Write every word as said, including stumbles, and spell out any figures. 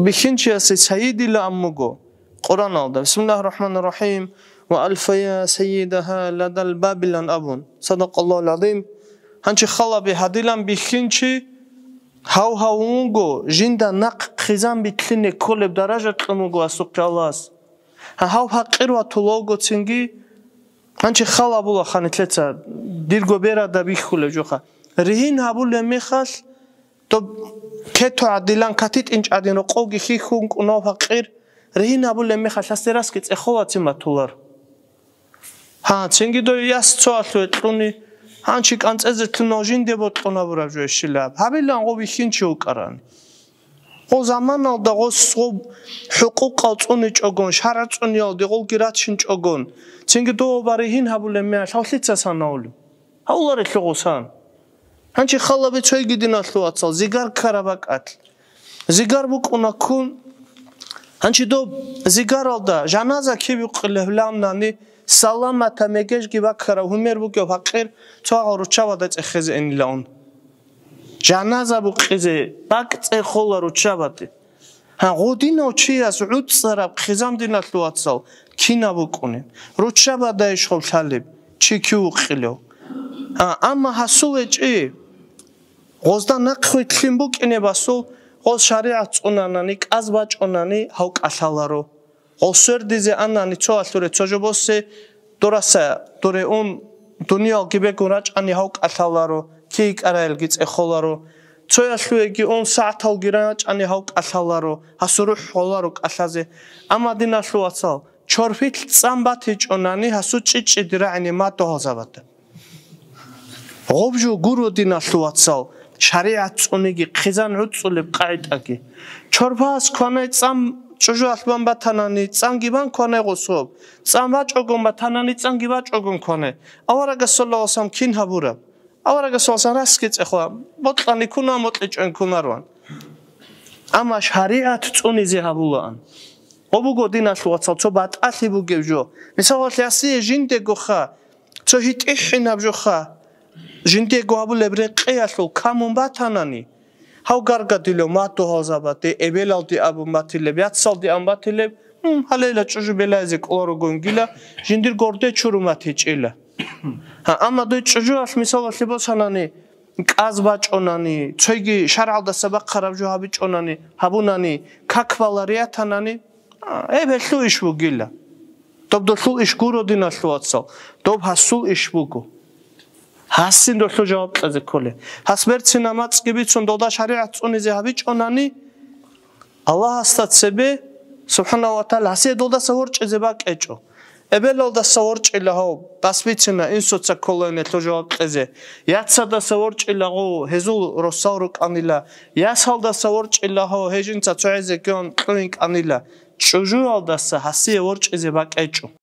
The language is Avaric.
бихьинчиясе сайидилаан буго Къураналда: «Бисмиллагьир рахӀманир рахӀим, ва алфая сайидаха ладал бабилан», – абун. Садакъаллагьул гӀазим. Гьанчи халаби гьадилан бихьинчи гьав гьавун вуго, жинда нахъ хъизан битлъине кколеб даража кьун вуго асухъе Аллагьас. Гьав гьакъир ватулев вуго цинги. Гьанчи хал абула ха нилъеца, дирго берада бихьулеб жоха. Ригьин гьабулеб мехалъ, доб кето гӀадилан катитӀинчӀ гӀадин рокъовги хьихьун кӀунав гьакъир, ригьин гьабулеб мехалъ гьасде расги цӀехолацин батулар. Гьа, цинги дой яс цо алъуе кьуни, гьанчи кӀанцӀезе лъунав жинде бокьун гьабураб жо ишилаб. Гьабилан гъо бихьинчи вукӀарани. Гъо заманалда гъос гъо хӀукъукъал цӀуничӀогон, шаргӀ цӀуниялде гъолги рачинчӀогон, цинги дов баригьин гьабулеб мехалъ гьав лъица санавулев? Гьавуларелъул гъусан. Гьанчи халаби цойги диналъул вацал, зигар ккараб бакӀалъ. Зигар букӀуна ккун. Гьанчи доб зигаралда жаназа киб букъилеб лъанани, саламата мегежги баккарав гьумер бугев гьакъир цо гьал руччабада цӀехезе энила ун. Жаназа букъизе бакӀ цӀехола руччабаде. Гьа, гъодинав чияс гӀуцӀараб хъизан диналъул вацал кинаб букӀунеб? Руччабада ишгъов лъалеб, чи кив вукъилев? Гьа, амма гьасул гьечӀи, гъозда нахъвилълъин букӀинеб асул, гъоз шаригӀат цӀунанани, кӀаз бачӀунани гьав кӀалъаларо. Гъол свердизе анани цо алъуре цо жо босе, дораса дуре ун, дуниялги бегун рачӀани гьав кӀалъаларо, кий кӀараялги цӀехоларо. Цоялъуеги ун сагӀаталги рачӀани гьав кӀалъаларо, гьасул рухӀ гъоларо кӀалъазе. Амма диналъул вацал, чорпилъ цӀан батичӀонани гьасул чӀичӀчӀиди рагӀине мадугьалзабада. Гъоб жо гуро, диналъул вацал, шаригӀат цӀуниги хъизан гӀуцӀулеб къагӀидаги. Чорпас кванай цӀан чӀужуялъ бан батанани, цӀанги бан кванай гъособ, цӀан бачӀогон батанани, цӀанги бачӀогон кванай. Аварагас саллаллагьу гӀалайгьи ва саллам кин гьабураб? Аварагас саллаллагьу гӀалайгьи ва саллам расги цӀехула, бокьани ккуна, бокьичӀони ккунароан. Амма шаригӀат цӀунизе гьабулаан. Гъо буго, диналъул вацал, цо батӀалъи бугеб жо. Мисалалъе, гьасие жиндего ха, цо гьитӀихӀинаб жо ха, жиндего гьабулеб рекъеялъул камун батанани, гьав гаргадулев мадугьалзабаде, эбелалде абун батилеб, яцалде абун батилеб, гьалейла чӀужу белайзе кӀоларогонгила, жиндир горде чурумат гьечӀила. Гьа, амма дой чӀужуялъ мисалалъе босанани, кӀаз бачӀунани, цойги шаргӀалдаса бахъараб жо гьабичӀунани, гьабунани, как балариятанани, а, гьеб гьелъул иш бугила. Доб долъул иш гуро, диналъул вацал, доб гьасул иш буго. Гьасин долъул жаваб кьезе кколе. Гьас берцин намацӀги бицун долда шаригӀат цӀунизе гьабичӀунани, Аллагьасда цебе, субхӀанагьу ва тагӀала, гьасие долдаса ворчӀизе бакӀечӀо. Эбелалдаса ворчӀила гьав, басбицина, инсуца кколайин гьелъул жаваб кьезе. Яцадаса ворчӀила гьав, гьезул росал рукӀанила. Ясалдаса ворчӀила гьав, гьей жинца цогӀазе ккун кьуин кӀанила. ЧӀужуялдаса гьасие ворчӀизе бакӀечӀо.